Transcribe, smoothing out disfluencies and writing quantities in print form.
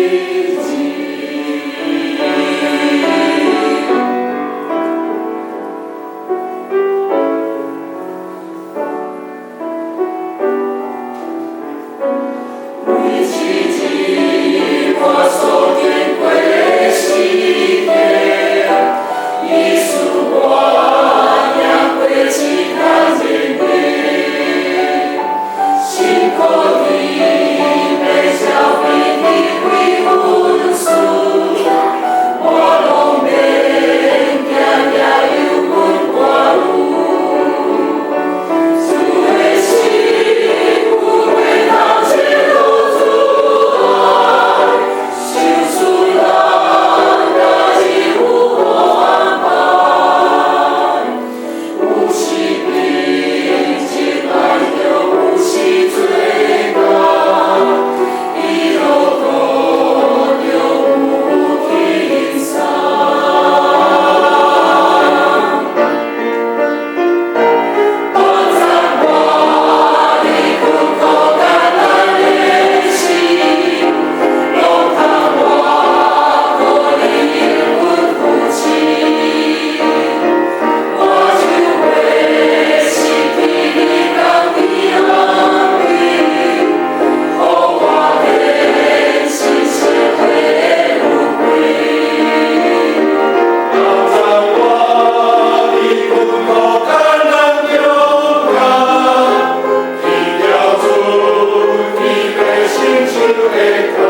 每一日我所經過的時刻，伊使我行過試探的路，辛苦的欲消費的鬼恩賜，我攏免驚驚憂阮寡有。主的心有袂當前路阻礙，想事人家己有好安排，有時平靜來著有時做工，一路途中有輕鬆。幫助我佇困苦艱難的時，攏通我靠你應允扶持，我就會失去你家己安慰，予我天時社會的輪迴。幫助我佇困苦艱難中間，天條主你欲成就的工，